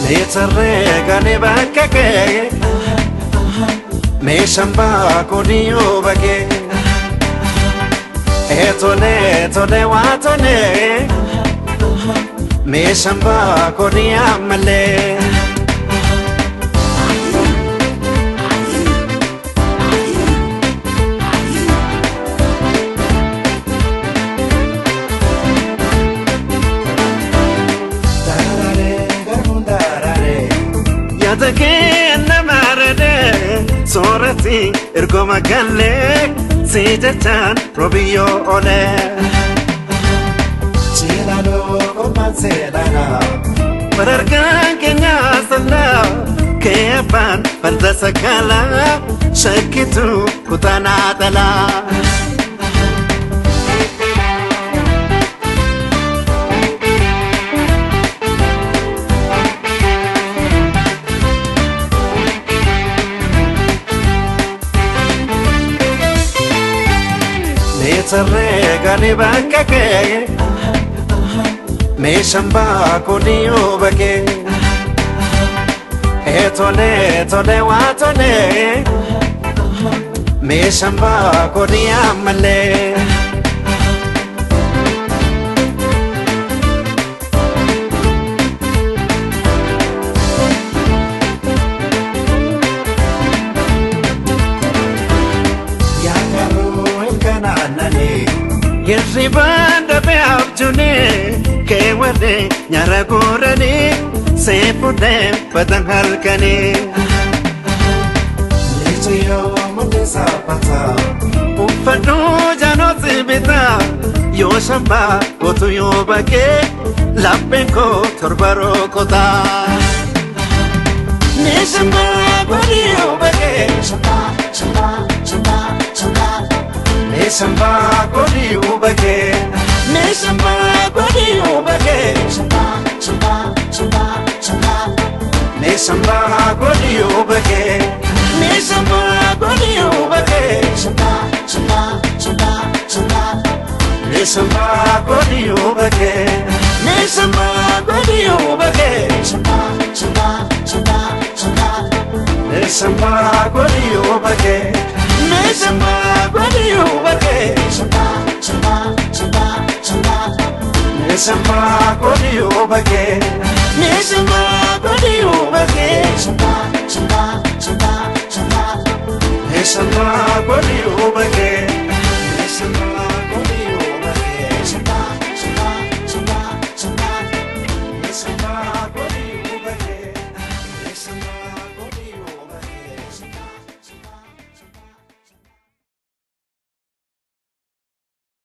Meesarree gane bakka kee meeshaan baakuu bakee Etole tole waa tole meeshaan baakuu ammalee. Soorati ergoma galee si jechaan robiyyoo olee. Seelaaloo kormaan seelaalaa Barargaan keenyaa sallaa kee abbaan farda sakaalaa shakkitu kutaanaa dhalaa. Meesarree gane bakka kee meeshaan baakuu bakee Etole tole waa tole meeshaan baakuu ammalee. Hirribaan dafee abjuunee keewwadee nyaara guuranii seefuudhee badan halkanii. Leenjiyyoo mul'isa bataa uffadhuu jaanotsi bitaa yoo shambaa gootu yoo bakkee lapheen koo torba rookotaa. Meeshambaa godhi yoo bakkee. Shambaa, shambaa, shambaa, shambaa. Meeshambaa godhi bakee. Meeshambaa godhi bakee. Shambaa, shambaa, shambaa, shambaa. Meeshambaa godhi bakee. Meeshambaa godhi bakee. Shambaa, shambaa, shambaa, shambaa. Meeshambaa godhi bakee. Meeshambaa godhi bakee. Shambaa, shambaa, shambaa, shambaa. Meeshambaa godhi bakee. Meeshambaa godhi bakee. Shambaa, shambaa, shambaa, shambaa. Meeshambaa godhi bakee. Meeshambaa godhi bakee. Shambaa, shambaa, shambaa, shambaa. Meeshambaa godhi